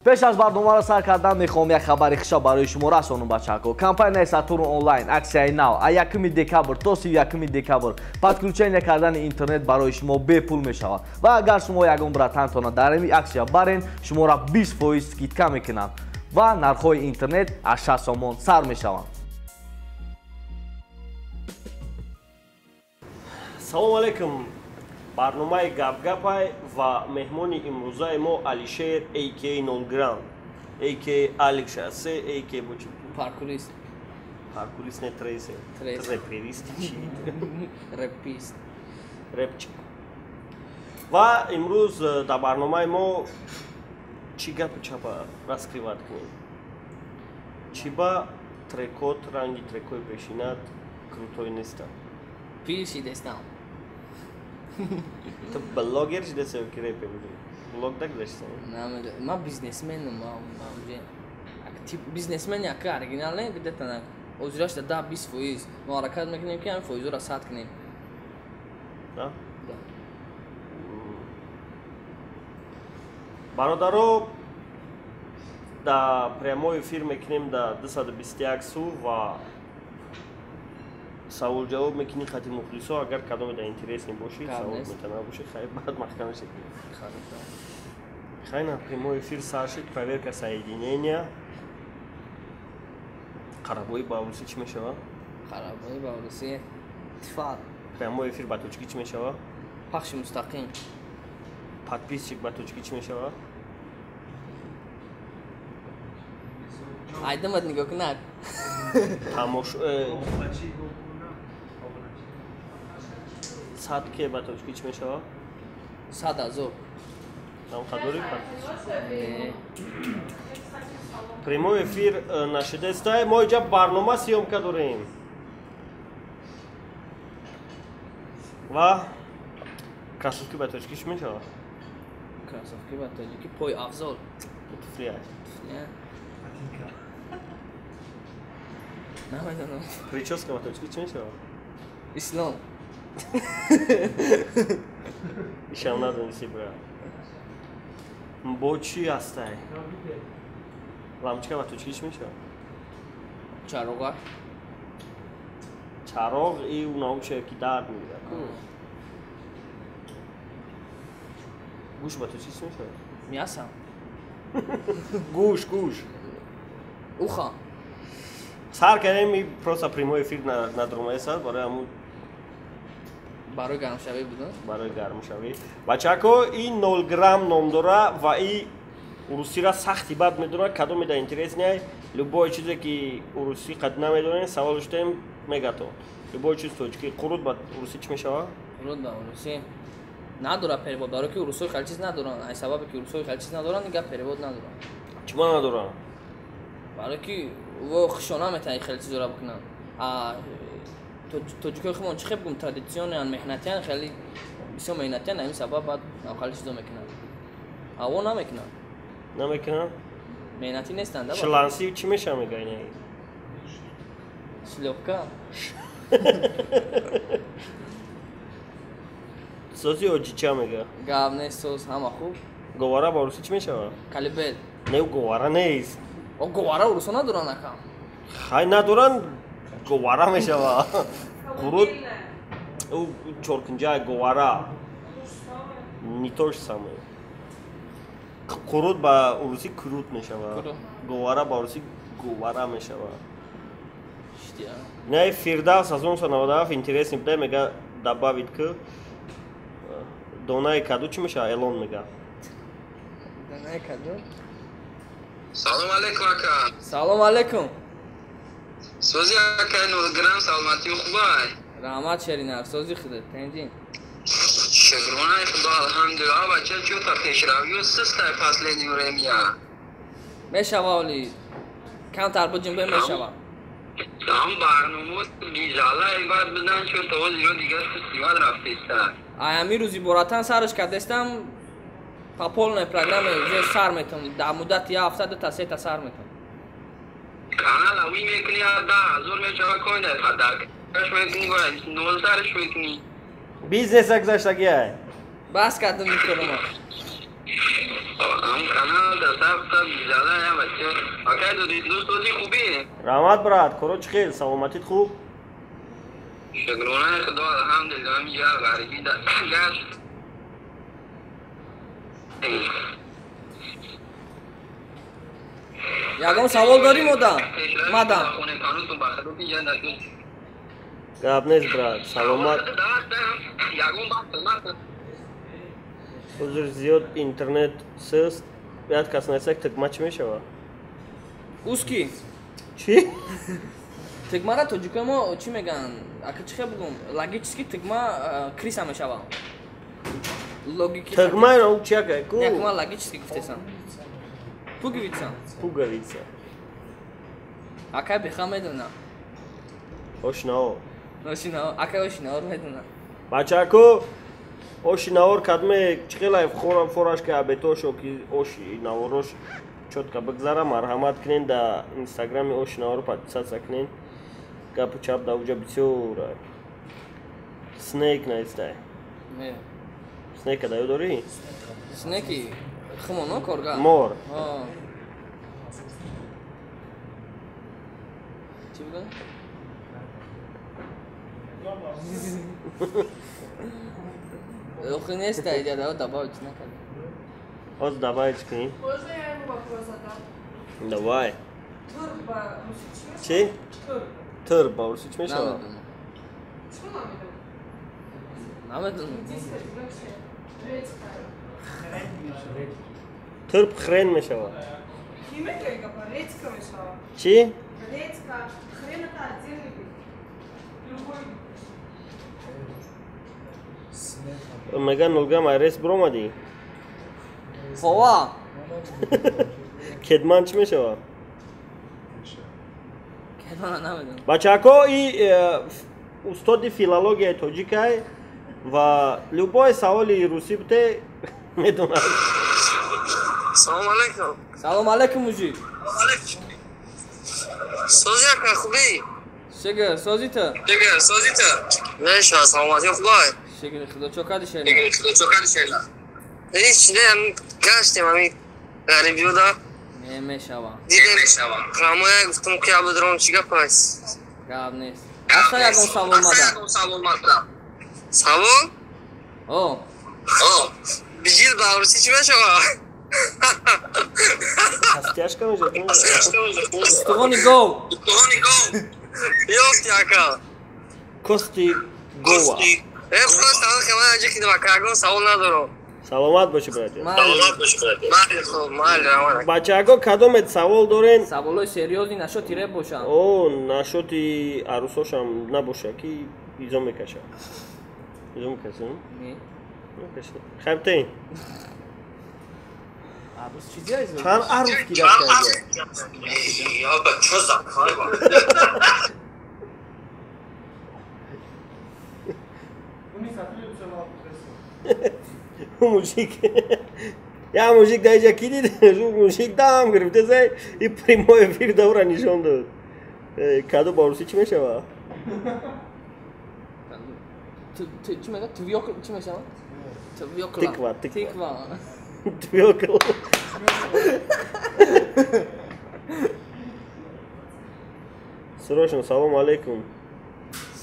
Пеш аз барномаро сар кардан мехоҳам як хабари хуша барои шумо расонам, бачаҳако. Компанияи Сатурн онлайн аксияи нав аз 1 декабр то 31 декабр подключение кардани интернет барои шумо бепул мешавад. Ва агар шумо ягон братантона дар ин аксия барен, шуморо 20% скидка мекунанд ва нархҳои интернет аз 6 сомон сар мешаванд. Салом алейкум. Барномаи гапгапай ва меҳмони имрӯзаи мо Алишер aka 0 грамм, aka Алик 63, aka бочи паркурист. Паркурист не, трейсер. Реперист чи? Репист. Репчик. Ва имрӯз дар барномаи мо чӣ гапу чапа раскрывать кунем? Чӣ ба трекот ранги трекои пешинат крутой нестанд? Пир шидестам. Ту блогер шидеси ё ки репер будӣ? Блог дагзаштӣ? Намедонам. Ман бизнесменам, бизнесмен яка оригинал не, где-то на озираш да 10-20%. Мо ҳаракат мекунем ки ҳамин фоизҳоро сад кунем. Да? Да. Бародаро, да прямой эфир мекунем да 221 су ва савол ҷавоб мекунӣ хати мухлисо, агар кадоме да интересный боши, савол метана боши, хай баъд маҳкам шед. Хай на прямой эфир сар шид, проверка соединения. Қарабои ба русӣ чӣ мешава? Қарабои ба русӣ тифал. Прямой эфир ба тоҷикӣ чӣ мешава? Пахши мустақим. Подписчик ба тоҷикӣ чӣ мешава? Айдамат нигоҳ кунад. Тамош сад ке ба тоҷикӣ чӣ мешава? 100,000. Там қадори прямой эфир нашидестай. Мо иҷа барнома съёмка дорем. Ва кроссовки ба тоҷикӣ чӣ мешава? Кроссовки ба тоҷикӣ пой афзол. Туфлия. Туфлия. Намедонам. Прическа ба тоҷикӣ чӣ мешава? Ислом. Ишам надониси, бра. Бо чӣ ҳастай? Лампочка ба тоҷикӣ чӣ мешава? Чароға. Чароғ и унауче ки дард мегирад. Гӯш ба тоҷикӣ чӣ мешава? Мясо. Гӯш, гӯш. Уха. Сар кардем, просто прямой эфир надромаеса, барои ҳамун барои гармшавӣ буд, барои гармшавӣ. Бачако, ин 0 грамм ном дора ва и урусиро сахти бад медонад, кадоме да интересный, любое чизе ки урусӣ қад намедонед, савол шудем мегато. Любое чиз тоҷикӣ. Қурут ба урусӣ чӣ мешава? Қурут ба урусӣ надора перевод, барои ки урусҳои хеле чиз надоранд. Ай сабабе ки урусҳои хеле чиз надоранд, дигар перевод надоранд. Чима надоранд? Барои ки во хушона метавонанд хеле чизоро бикунанд. Тоҷикои худмон чӣ хел бигӯм, традитсиониян, меҳнатиян, хеле бисёр меҳнатиян, ҳамин сабаб баъд хеле чизо мекунанд. Аво намекунанд. Намекунанд? Меҳнатӣ нестанд. Шланси чӣ мешава мега ина? Шлёпка. Сози оҷича мега? Гап нест, соз ҳама хуб. Говара ба русӣ чӣ мешава? Калибел. Не, говара нест. О, говара урусо надоранд ака. Хай надоранд, говара мешава. Қурут ӯ чоркунҷа говара. Не то же самое. Қурут ба урусӣ крут мешава. Говара ба урусӣ говара мешава. Не, Фирдавс аз 1997 интересный буда, мега добавить к донаи каду чӣ мешава? Элон мега. Донаи каду? Салом алейкум ака. Салом алейкум. Сози ака 0 грамм, саломатӣ хубай? Раҳмат шеринар, сози худат, тенҷин. Шукронаи худо, алҳамдулилла. Бача чӯта пешравию систай последнее время. Мешава оли. Камтар буҷунбе мешава. Ҳам барнома гизала баъд бидан чӯта оз ё дигар фестивал рафтеста. Ай ҳамин рӯзи боратан сараш кардестам, по полной программе уже сар метавонӣ. Дар муддати як ҳафта дута сета сар метавонӣ. Канал ави мекунӣ, 10,000 мешава коин падар. Каш мекунӣ, нол сараш мекунӣ. Бизнеса гузаштагиай. Бас кардам микрофонро. Ам канал да Раҳмат, брат, коро чӣ хел, саломатит хуб? Шукронаи Худо, алҳамдулиллаҳ, я ғарибӣ гашт. Ягон савол дорӣ, модам? Мадам. Гап нест, брат, саломат. Ҳозир зиёд интернет сист, як кас нависак тикма чӣ мешавад? Уски. Чӣ? Тикмара тоҷикои мо чӣ мегӯянд? Ака чӣ хел бигӯм? Логически тикма криса мешавад. Логики. Тикма ро чӣ ака? Ку? Не, ман логически гуфтесам. Пуговица. Пуговица. Акай беха медона. Ошинао. Ошинао, акай ошинаор медона. Бачако, ошинаор кадме чӣ хелай хорам форашка абетошо ки ошинаорош чётко бигзара, марҳамат кунен да инстаграми ошинаор подписаться кунен. Гапу чап да уҷа бисёр. Снейк наистай. Не. Снейка да дорӣ? Снейки хумоно корга. Мор. Чӣ бигӯям? Охи нест, я да добавить накард. Ҳозир добавить кунем. Можно я ему вопрос задам? Давай. Тур ба русӣ чӣ мешавад? Чӣ? Тур. Тур ба русӣ чӣ мешавад? Чӣ намедонам? Намедонам. Турб хрен мешавад. Кӣ мегӯяд гапа? Редька мешавад. Чӣ? Редька. Хрен это отдельный вид. Любой вид. Меган нулгам айрес биромадӣ? Хова. Кедман чӣ мешавад? Кедмана намедонам. Бачако, и устоди филологияи тоҷикай ва любой саволи русӣ бите медонад. Салом алейкум. Салом алейкум, мужик. Сози ака, хубӣ? Шукр, сози ту? Шукр, сози ту? Мешава, саломатӣ хубай. Шукр, худо чо кардӣ шайла? Шукр, худо чо кардӣ шайла? Ҳеҷ не, гаштем ҳамин ғарибиёда. Не мешава. Дидем мешава. Рамоя гуфтам ки абудром чӣ гап аст? Гап нест. Аста ягон савол мадам. Савол? О. О. Биҷил ба русӣ чӣ мешава? Кастяшка мешава. Устухони гов. Устухони гов. Ёфти ака. Кости гова. Э, худо салом хеле аҷиб кидам ака, ягон савол надорам. Саломат бошӣ, братҷон. Саломат бошӣ, братҷон. Майли, хуб, майли, раҳмат. Бачако, кадомет савол дорен? Саволои серьёзни нашоти реп бошанд. О, нашоти арӯсошам набоша, ки изо мекаша. Изо мекаша? Не. Мекаша. Хайр тен. Арӯс чизи изо? Чанд арӯс ки рафта? Я ба чо закай ба. Мужик. Я мужик да иҷа ки дид? Мужик дам гирифта зай и прямой эфир давра нишон дод. Каду ба русӣ чӣ мешава? Чӣ мега? Твёкла чӣ мешава? Твёкла. Тиква, тиква. Тиква. Твёкла. Срочно, салом алейкум.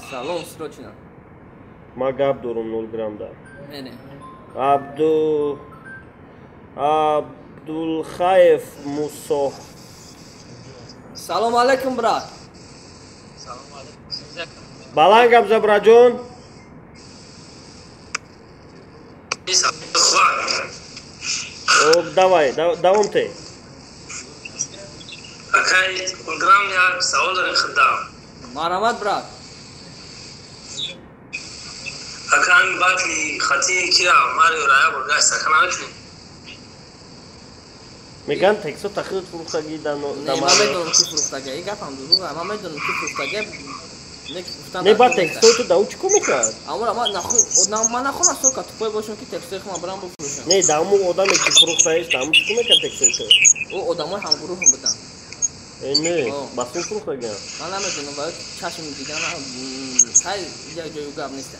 Салом, срочно. Ма гап дорум 0 грамм да. Не, не. Абдулхаев Мусо. Салом алейкум, брат. Салом алейкум. Баланд гап за, братҷон. Давай, давом те. Акай, грамм як савол дорем худам. Марҳамат, брат. Акан батли хати кира Марио рая бургаст, ака наметунем. Меган тексо тахид фурӯхтагӣ да. Не, ман медонам ки фурӯхтагӣ. И гапам дурӯға. Ман медонам ки фурӯхтагӣ. Не, ба текстои ту да ӯ чӣ кор мекард? Амура ман наху ман нахонам столько тупой бошам ки текстои худам барам бифурӯшам. Не, да ҳамун одаме ки фурӯхтаиш, да ҳамун чӣ кор мекард текстои ту? Ӯ одамои ҳамгурӯҳам буданд. Не, ба сум фурӯхтагиам. Ман намедонам, ба чашм дидан хай як ҷою гап нест.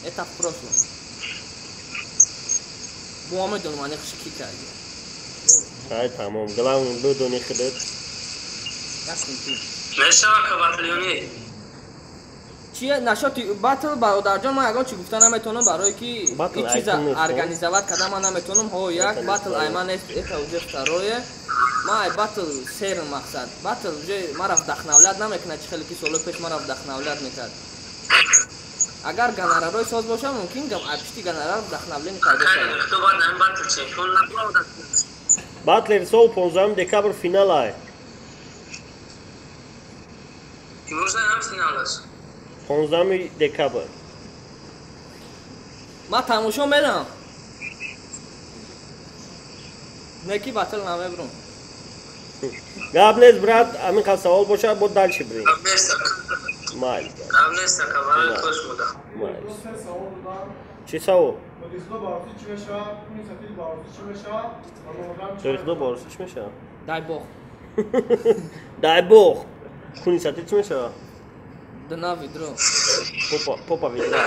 Это в прошлом. Бо медонам, ани хуши ки карди. Ай тамом, главное бидони худат. Мешава ка батлиони. Чи нашоти батл бародарҷон, ман ягон чи гуфта наметавонам, барое ки ин чиза организовать карда ман наметавонам. Ҳо, як батл ай ман нест, это уже второе. Ман ай батл серм мақсад. Батл уже мара вдохновлять намекунад, чи хеле ки солҳои пеш мара вдохновлять мекард. Агар гонорарҳои соз бошад, мумкин ай пишти гонорар вдохновление пайдо шавад. Батлер сол 15 декабр финал ай. Имрӯз финал аст. 15 декабр. Ман тамошо мерам. Неки батл намебурам. Гап нест, брат, ҳамин қад савол бошад, бо дальше бирем. Майли. Гап нест, ака, барои хуш буда. Майли. Чӣ савол? Дорихудо борусӣ чӣ мешавад? Дай бог. Дай бог. Куни сатил чӣ мешавад? Дна ведро. Попа, попа ведра.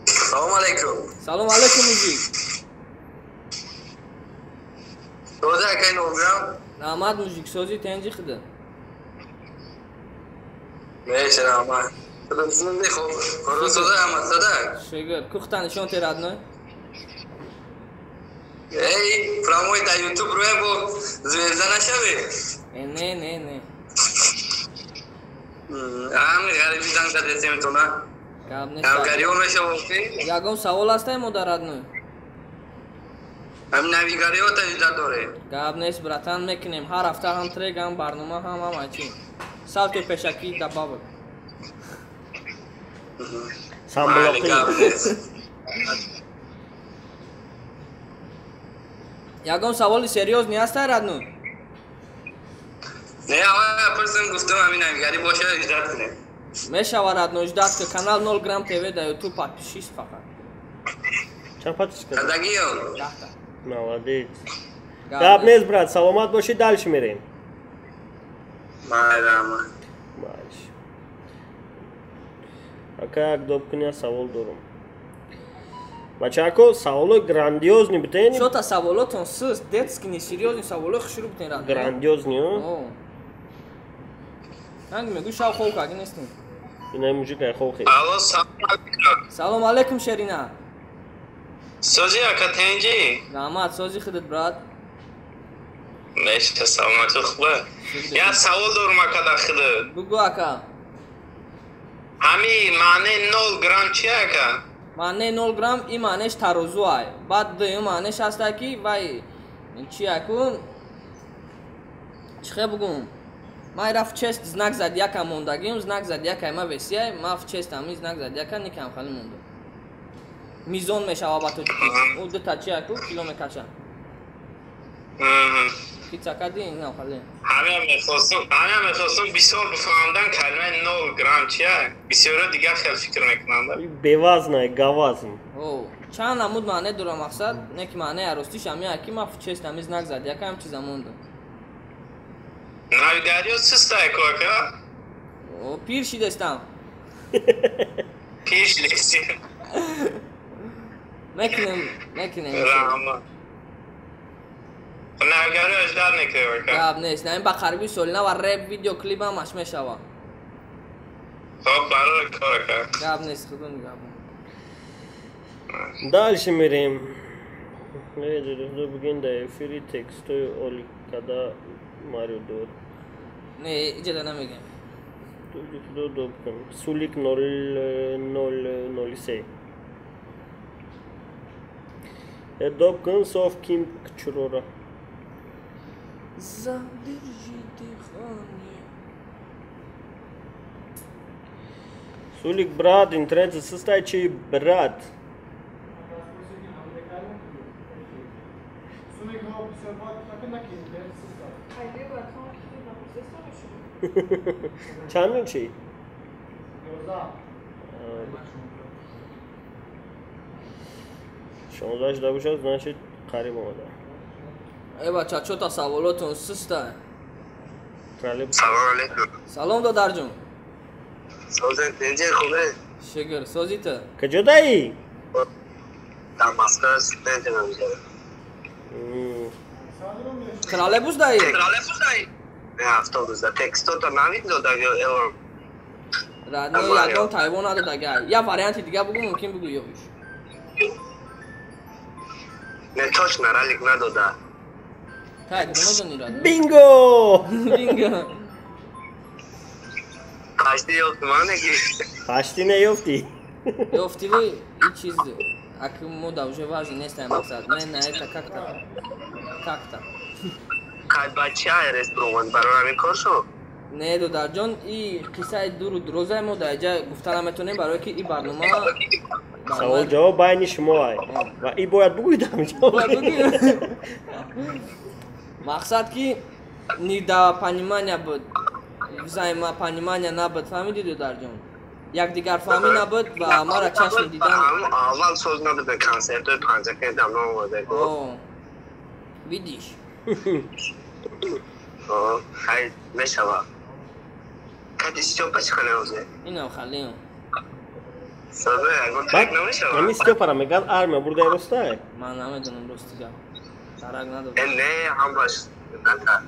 Салом алейкум. Салом алейкум, мужик. Дода акай Нограм. Раҳмат, мужик, сози тенҷи худа. Меша, раҳмат. Шугр. Кухта нишон те, родной. Эй, прямой да YouTube руя бо звезда нашаве. Не, не, не. Ами ғариби занг задесем тона. Гап нест. Навгариҳо мешавад. Ягон савол ҳастай, модар, родной? Ами навигариҳо таҷриба дорем. Гап нест, братан, мекунем. Ҳар ҳафта ҳам трек, ҳам барнома, ҳам ҳама чи. Салто пешакӣ добавок. Самблоқӣ. Ягон саволи серьёзный ҳастай, родной? Не, аввал пурсим, гуфтам ами навигарӣ бошад, ждать кунем. Мешава, родной, ждать ка. Канал 0 грамм ТВ да YouTube подпишись фақат. Чанд подписчик? Кадагиё? 10-та. Молодец. Гап нест, брат, саломат бошӣ, дальше мерем. Майли, раҳмат. Майли. Ака, як доб куня, савол дорум. Бачако, саволои грандиозный битен. Шота саволотон сиз, детский, несерьёзный саволои хушрӯ битен, родной. Грандиозный, о? Ранг мегӯй шав хов каги нестем. Ина мужик ай хов хел. Алло, салом алейкум. Салом алейкум, Шерина. Сози, ака, тенҷи? Раҳмат, сози худат, брат. Меша, саломатӣ хубе. Як савол дорум, ака, дар худат. Бугӯ, ака. Ҳами маънеи нол грамм чи, ака? Маънеи нол грамм ин маънеш тарозу ай. Баъд дуюм маънеш ҳаста ки вай чи аку чӣ хел бугум? Ман рафт чест знак зодиака мондагиам, знак зодиака ма весияй, ма в чест ҳами знак зодиака никам хали мондам. Мизон мешава ба тоҷикӣ. Ӯ дута чи аку кило мекаша. Пицца кади инам хали. Ҳамеам мехостум бисёр бифаҳмдан калимаи нол грамм чия. Бисёро дигар хел фикр мекунанд. Бевазнай, гавазн. О, чанд намуд маъне дора мақсад, не ки маънеи аростиш ҳами аки ма в чест ҳами знак зодиака ҳам чиза мондам. Навигариё чистай ку, ака? О, пир шидестам. Пир шидести. Мекунем, мекунем. Раҳмат. Навигариё ждать мекунем, ака. Гап нест. На ин ба қариби соли нав реп видеоклип ҳамаш мешава. Хоб, барои кор, ака. Гап нест, худо нигаҳбон. Дальше мерем. Бигин да эфири текстои оликада Марио дор. Не, иҷода намегем. Худо доб кун. Сулик 0003. Доб кун соф ким кчурора. Задержи дыхание. Сулик, брат, интернет систай чи, брат? Сулик Хайде, братан, ки напурсеста мешуд. Чанд чи? 11. 16 шуда бошад, значит, қариб омада. Э, бача, чота саволотон суста. Троллейбус. Салом алейкум. Салом, додарҷон. Созен, тенҷи, хубе? Шукр, сози ту? Каҷодаӣ? Дар Москва студент мебошам. Троллейбус даи? Не, автобус да. Текстота намедодаги элон. Родной, ягон тайво надодаги. Я варианти дига бугу, мумкин бугу ёбиш. Не, точно, ралик надода. Так, намедони родной. Бинго! Бинго! Пашти ёфти манеки. Пашти не ёфти. Ёфтиву и чиз. Ак мода уже важно нест ай мақсад. Не, на это как-то. Как-то. Кай бача ресторан барои ҳамин кор шуд? Не, додарҷон, и қиссаи дуру дурозае мо дар инҷа гуфта наметонем, барое ки и барнома савол ҷавоб байни шумо ай. Ва и бояд бугӯед ҳамҷо. Мақсад ки недопонимания буд, взаимопонимания набуд, фаҳмидӣ, додарҷон? Якдигарфаҳмӣ набуд ва мара чашм дидан. Аввал соз набуд консертҳои панҷакент дам наомада. Видишь? Хай мешава. Кади Стёпа чӣ хеле озе? Инам халиам. Сазе, ягон трек намешава? Ами Стёпара мегӯяд армия бурдаи ростай? Ман намедонам рости гап. Дарак надорам. Не, ҳамаш ната.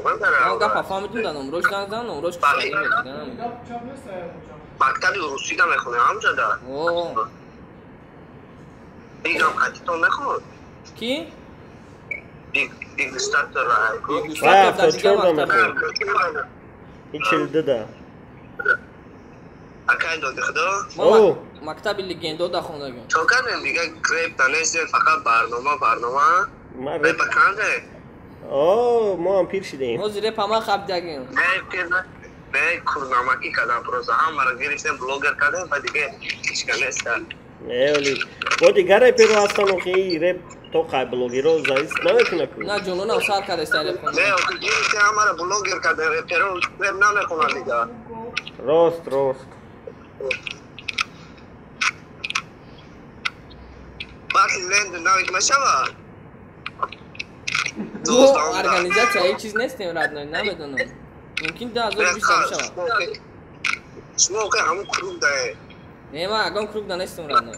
Ман гапа фаҳмидум да номрош занг зан, номрош кушода. Мактаби русида мехонем ҳамҷода? О. Бигам хатитон мехонд? Ки? Дегустатор. Ва, чорда мехонд. И чилдуда. Акай доди худо? О. Мактаби легендо да хондагим. Чо кардем дига реп нанестем, фақат барнома, барнома. Репа кардем? О, мо ҳам пир шидем. Ҳозир репа ман хабдагим. Не, пир не, курнамакӣ кардам просто. Ҳамаро гирифтем, блогер кардем ва дига ҳечка неста. Не, оли. Бо дигар реперо ҳастан охи реп то қай блогеро завис намекунад ку. На, ҷононам сар кардаст реп хондан. Не, охи гирифтем ҳамаро блогер кардем, реперо реп намехонанд дига. Рост, рост. Батл ленд навик мешава? Мо организатсия ҳеҷ чиз нестем, родной, намедонам. Мумкин 2020 мешава. Шумо охи ҳамун круг дае. Не, ман ягон круг да нестам, родной.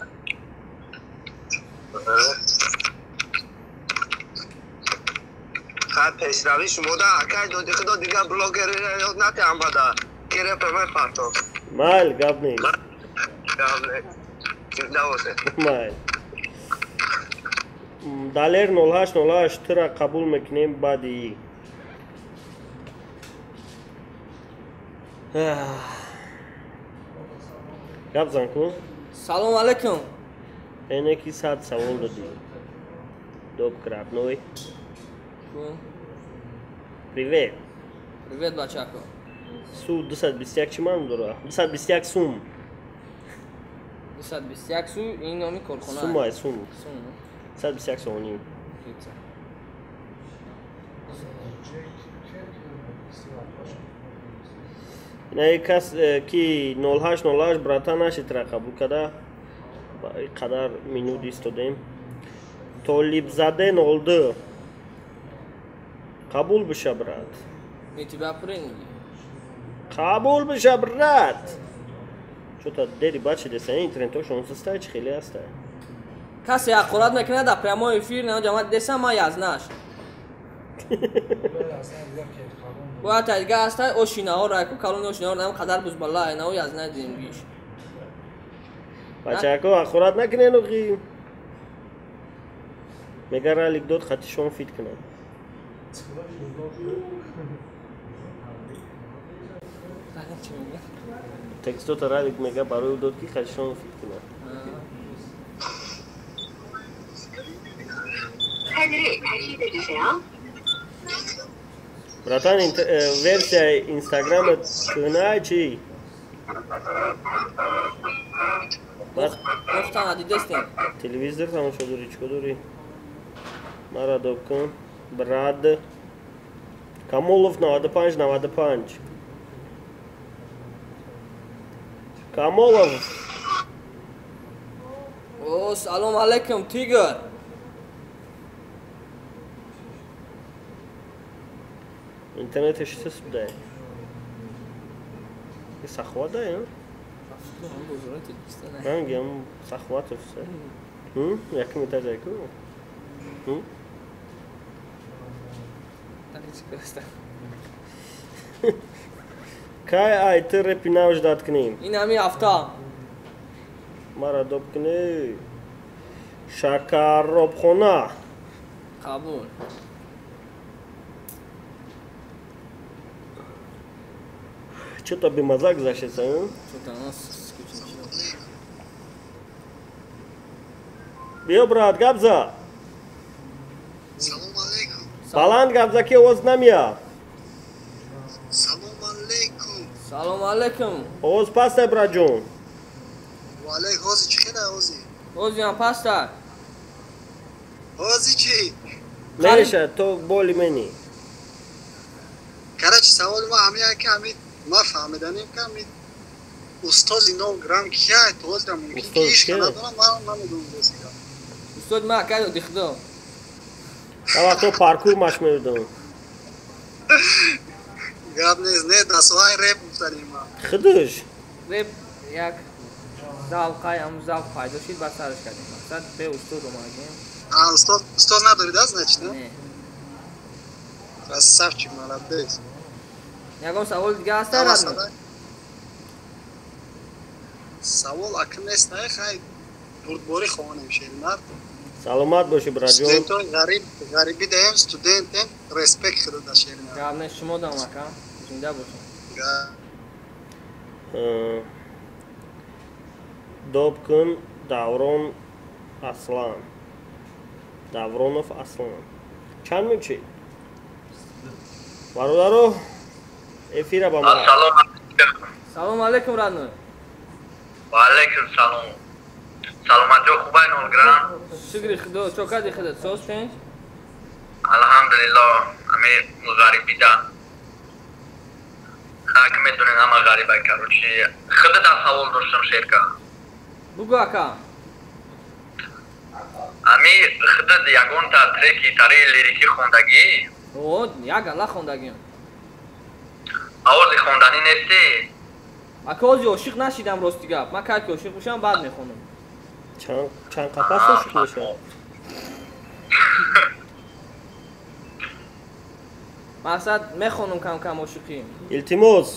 Хай пешравӣ шумо да, акай доди худо дига блогерро ёд натиҳам бада. Ки репа мепартом. Майл, гап нест. Гап нест. Зинда бошед. Майл. Далер 0808 тура қабул мекунем баъди гап зан ку. Салом алейкум. Эне ки сад савол додӣ. Доб родной. Привет. Привет, бачако. Су 221 чӣ маъно дорад? 221 сум. 221 су ин номи корхона. Сум ай сум. Сум. 221 сомонӣ. Ина кас ки 0808 брата нашитра қабул када қадар минут истодем. Толибзаде 02 қабул биша брат. Мы тебя приняли. Қабул биша брат. Чё-то дери бачи деса интернетошон састай чи хеле ҳастай. Касе ҳақорат мекунад дар прямой эфир, ҷамоат деса ман язнаш. Бояд тайга ҳастай ошинаҳо райку калони ошинаҳо нам қадар бузбалла айнаҳо язна димгиш. Бачако ҳақорат накунен охи. Мега ралик дод хатишон фит кунад. Текстота ралик мега барои дод ки хатишон фит кунад. Братан, версия Инстаграма кӯҳна чи? Мохтана дидестем. Телевизор тамошо дорӣ, чӣ кор дорӣ? Мара доб кун. Брат Камолов 95 95. Камолов. О, салом алейкум, тигр. Интернеташ чиз буда? Сахват да, ранги ам сахватов се. Якум этаж айку. Кай ай ту репи нав ждать кунем? Ин ҳами ҳафта. Мара доб кунӣ. Шакарробхона. Қабул. Чё-то бемаза гузаштеса, Чё-то у нас скучно. Биё, брат, гап за. Салом алейкум. Баланд гап за, ки овоз намеяд. Салом алейкум. Салом алейкум. Овоз пастай, братҷон. Ва алейк, ҳози чӣ хела ҳози? Ҳозиам пастай. Ҳози чӣ? Меша, то боли мени. Короче, саволи ма ҳамин ки ҳамин ма фаҳмиданем ки ҳамин устози нол грамм кия, то ҳозира мумкин ки Устоз ҳеч кия? надонам, ман намедонам ростига. Устод ма акай дихдо. Та вақто паркур маш медодам. Гап нест, не, дар соҳаи реп гуфтанем ма. Худаш. Реп як завқай, ҳамун завқ пайдо шид, баъд сараш кардем. Мақсад бе устод омадагем. А, устод, устод надорид, а, значит, не? Не. Красавчик, молодец. Ягон савол дига ҳаста, Ама родной? Савол акн нест, не, хай бурдборӣ хонем, шермард. Саломат бошӣ, братҷон. Студентои ғариб, ғарибӣ даем, студентем, респект худо да шермард. Гап нест, шумо дам ака. Зинда бошед. Доб кун Даврон Аслан. Давронов Аслан. Чанд мечи? Бародаро, эфира ба ма. Ассалому алейкум. Салом алейкум, родной. Ва алейкум салом. Саломатиё хубай, нолграм? Шукри худо, чо кади худат, соз тенҷ? Алҳамдулиллоҳ, ами ғарибида. Хак медонен ҳама ғарибай, короче. Худат аз савол доштам, шерка. Бугу, ака. Ами худат ягонта треки тари лирикӣ хондагӣ? О, як гала хондагим. Овози хонданӣ нестӣ? Ака, ҳози ошиқ нашидам, рости гап. Ман кай ки ошиқ бошам, баъд мехонам. Чанд қапас ошиқ мешавад? Мақсад мехонам кам-кам ошиқӣ. Илтимос,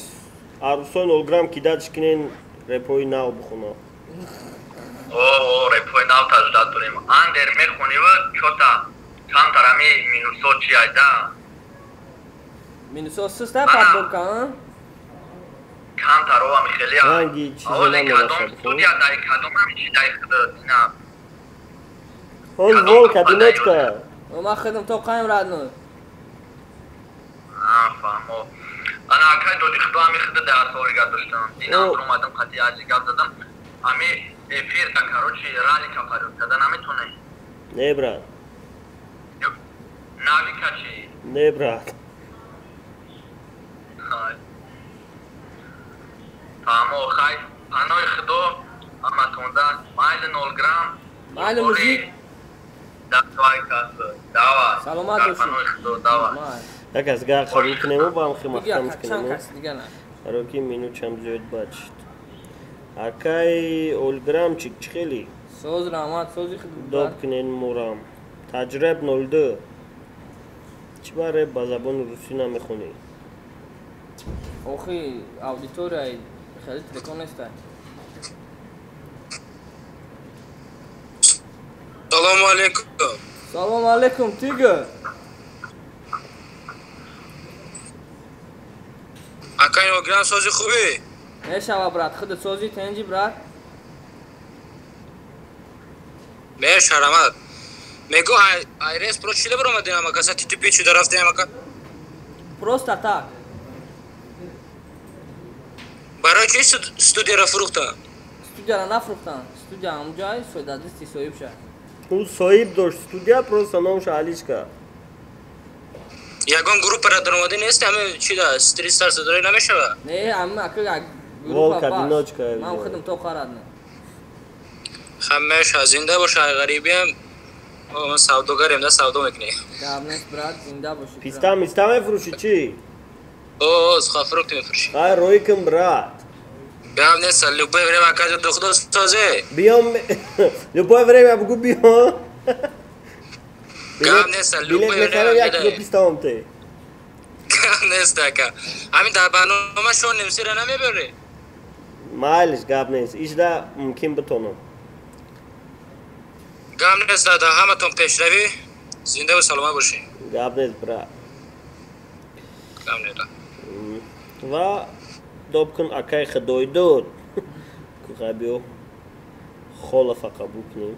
арӯсои нолграмм кидатш кунен, репои нав бихона. О, репои нав таждат дорем. Андер мехонива, чота камтар ами минусо чи айда? Минусо суста подборка, а? Камтар ами хеле. Ранги чизе Овози намерасад, кадом хуб? студия дай, кадом ами чи дай худат ина? Он волк одиночка. Ман худам то қаем, родной. А, фаҳмо. Ана акай доди худо, ами худат дар саволи гап доштам. Динам омадам, қати аҷи гап задам. Ами эфир да, короче, ралика парёд карда наметонем. Не, брат. Навика чи? Не, брат. Хай. Фаҳмо, хай. Панои худо ҳаматонда. Майли, нолграмм. Майли, мужик. Давай, кас. Давай. Саломат Дар бошӣ. панои худо, давай. Май. Як аз гар қабул кунему, ба ҳам Буги, химахтамш ака, чанд кунему. кас дига на. Барои ки минутчам зиёд бад шуд. Акай Олграмчик, чӣ хеле? Соз, раҳмат, сози худ. Доб кунен мурам. Таҷреб 02. Чӣ ба реп ба забони русӣ намехонӣ? Охи, аудиторияи хеле трекон нестай. Салому алейкум. Салом алейкум, тигр. Акай Нограм, сози, хубӣ? Мешава, брат, худат сози, тенҷи, брат? Мешарамад. Мегу айрес про чиле баромадем амака, са тити печу дарафтем амака. Просто так. Барои чи студияро фурӯхта? Студияро нафрӯхтан. Студия ҳамунҷай, дасти соҳиб ша. Ӯ соҳиб дошт студия, просто номша алиш кард. Ягон группара даромадӣ нест, ҳаме чи да стрисстар садорӣ намешава? Не, ҳама ака як Волк группа бас. одиночка. Ман худам то қарадна. Ҳамеша зинда боша, ай ғарибиам. Мо савдогарем да, савдо мекунем. Гап нест, брат, зинда бошӣ. брат. Писта миста мефурӯшӣ чӣ? О, сухофрукт мефурӯшӣ. Хай, рӯй кун, брат. Гап нест, любое время, ака духтур созе. Биём, любое время бугу биём. Гап нест, билет мехарем, як кило писта те. Гап нест, ака. Ҳамин дар барнома шон немсира намебарӣ? Майлиш, гап нест. Ишда мумкин битонам. Гап нест, дар ҳаматон пешравӣ, зинда ва саломат бошед. Гап нест, брат. Гап нест. Ва доб кун акай худойдод. Куға биё холафа қабул кунем.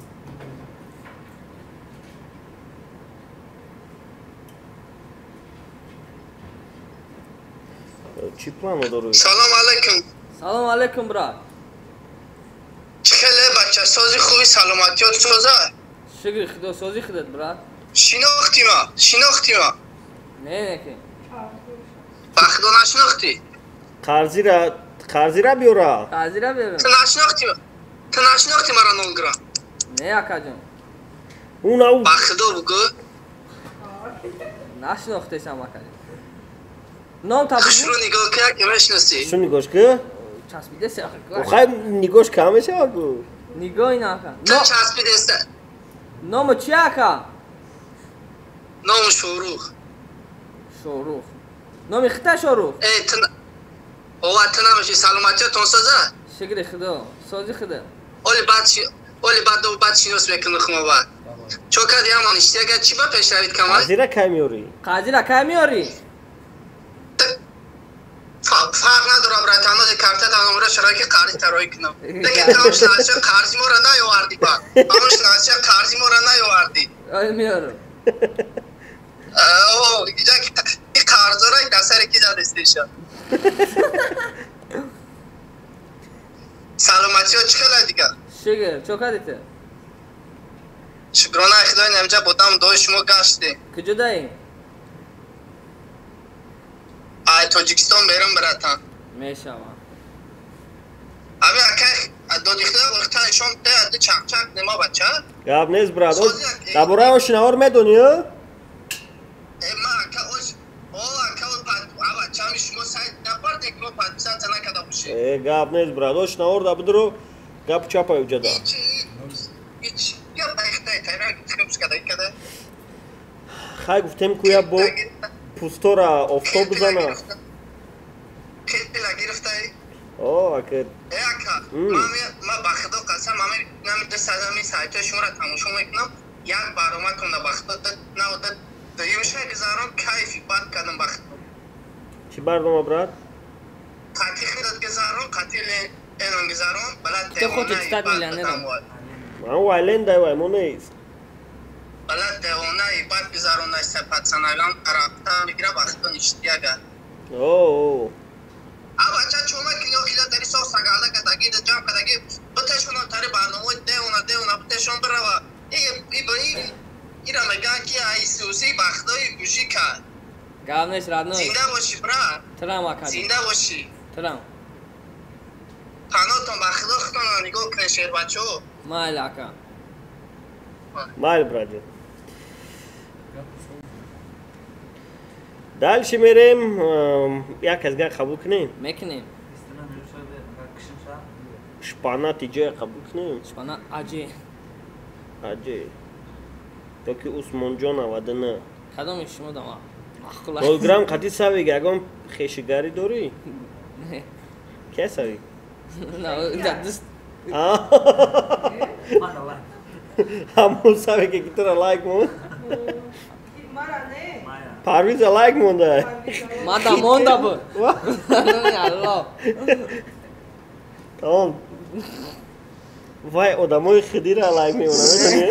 Чӣ плано дорӣ? Салом алайкум. Салом алайкум, брат. Чӣ хеле бача, сози хуби, саломатиёт соза? Шукри худо, сози худат, брат. Шинохтӣ ма? Шинохтӣ ма? Не, не ки. Ба худо нашинохтӣ? Қарзира, қарзира биёра. Қарзира биёра. Ту нашинохтӣ? Ту нашинохтӣ мара 0 грамм? Не, акаҷон. Уна у. Ба худо бугӯ. Нашинохтесам, акаҷон. Ном та бугӯ. Хушрӯ нигоҳ ки, яке мешиносӣ. Хушрӯ нигоҳш ки? Часпидеси ака. Хай нигоҳш кам мешавад гу. Нигоҳ ина ака. Ту часпидеса. Ному чи ака? Ному Шорух. Шорух. Номи хита Шорух? Э, ту ова ту намеши, саломатиятон соза? Шукри худо, сози худо. Оли баъд оли баъд баъд шинос мекунӣ хумова. Чо кардӣ ҳамон иштияга чӣ ба пешравид камай? Қазира кай меёрӣ? Қазира кай меёрӣ? Фарқ надорам, брат, ҳанози картата номера шарои қарзи тароӣ кунам. Лекин тамом шнасия қарзи моро наёвардӣ ба. Ҳамон шнасия қарзи моро наёвардӣ. Ой меёрам. О, иҷа ки қарзора дар сари ки задестеша. Саломатиё чӣ хела дигар? Шукр, чо кардӣ ту? Шукрона худои намҷа бодам дои шумо гаштем. Куҷо даӣ? Ай Тоҷикистон берам, братан. Мешавам. Ами акай доди худо вақта шом те ади чақчақ нема бача? Гап нест, брат. Дар бораи ошинавор медонӣ? Э, ма ака ош о ака о ава чами шумо сайт напарде ки мо подписаться накарда бошем. Э, гап нест, брат. Ошинавор да бидро гап чапай уҷада. Ич я байхтай тайра химс када када. Хай гуфтем куя бо пустора офтоб бизана. Хела гирифтай? О, ака. Э, ака, ма ба худо қасам, ами нами ду садами сайтои шуморо тамошо мекунам, як баромадтон ба худо на дуюмша гузарон кайфи бад кардам ба худо. Чӣ барнома, брат? Қатъи худат гузарон, қатъи энон гузарон, балад Кто хочет стать миллионером? Ман вайлендай вай мо нест. Балад девонаи бад гузарондаста пацаналам тарафта мегира ба худо ништияга. О. А бача чома кинё хида тари соф сагалда кадаги да ҷамъ кадаги битешонам тари барномаи девона девона битешон бирава. И и ира меган ки ай сӯси ба худои гӯшӣ кард. Гап нест, родной. Зинда бошӣ, брат. Трам ака. Зинда бошӣ. Трам. Паноҳтон ба худо худтонро нигоҳ кунед, шербачо. Майли, ака. Майли, братҷон. Дальше мерем, як аз гап қабул кунем. Мекунем. Шпана тиҷоя қабул кунем. Шпана аҷи. Аҷи. Токи Усмонҷон 99. Кадоми шумо дама? 0 грамм қати савиг ягон хешигарӣ дорӣ? Не. Ке савиг? На, дӯст. Ҳамон савиге ки тура лайк монд. Парвиза лайк монда. Мада монда буд. Алло. Тамом. Вай одамои худира лайк мемонад, медонӣ?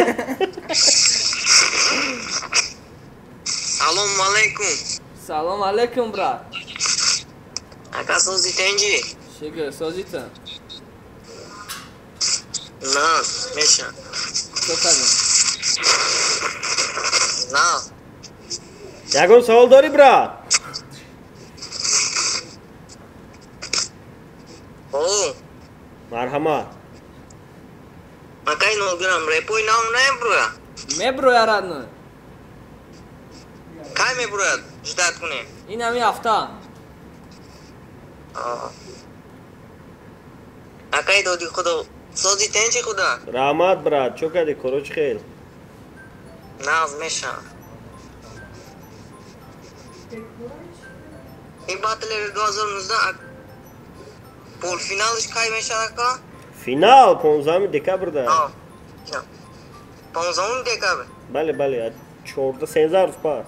Салом алейкум. Салом алейкум, брат. Ака сози тенҷи? Шукр, сози ту. На, меша. Чо кардӣ? На. Ягон савол дорӣ, брат? О. Марҳамат. Акай 0 грамм репои нав намебурояд? Мебурояд, родной. Кай мебурояд? Ждать кунем. Ин ҳами ҳафта. Акай доди худо, сози тенчи худо. Раҳмат, брат. Чо кардӣ? Коро чӣ хел? Нағз мешавад. Ин батли 2019 полуфиналш кай мешавад, ака? Финал 15 декабр да. 15 декабр. Бале, бале, 14 13 рӯз пас.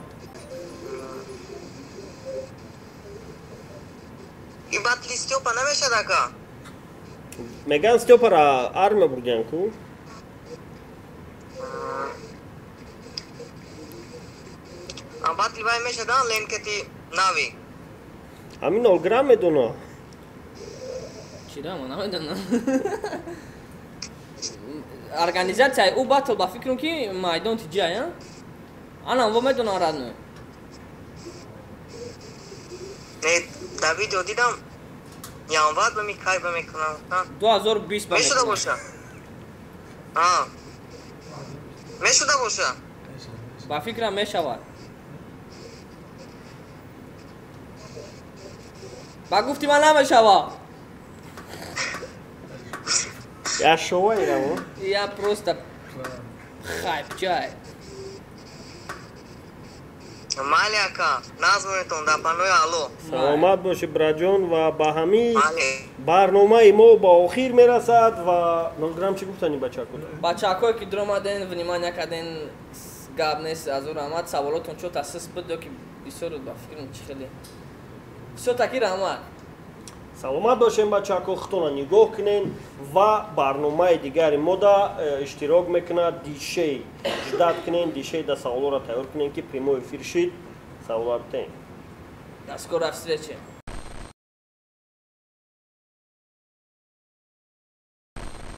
Ин батли Стёпа намешавад, ака? Меган Стёпара армия бурдиян ку? Батли вай мешавад, ленкети нави. Ҳамин 0 грамм медона. Чира, ман намедонам. Организатсияи ӯ батл ба фикрам ки майдон тиҷай, а? Анам во медонам родной. Не, дар видео дидам, январ ба ми кай ба мекунам. 2020 ба мешуда боша. А. Мешуда боша. Ба фикрам мешавад. Ба гуфти ман намешавад. Я шоу ирамо. Я просто хайп чай. Майли, ака, назмонетон дар панои Алло. Саломат бошӣ, браҷон, ва ба ҳамин барномаи мо ба охир мерасад. Ва 0 грамм, чӣ гуфтани бачако? Бачакое ки дуромаден, внимание карден, гап нест, аз ӯ раҳмат. Саволотон чо тасис буд ё ки бисёр буд, ба фикрам чӣ хеле. Всё таки раҳмат. Саломат бошем, бачако, худтона нигоҳ кунен ва барномаи дигари мода иштирок мекунад Дишей. Ждать кунен, Дишей да саволоро тайёр кунен, ки прямой эфир шид, саволар тем. До скорой встречи.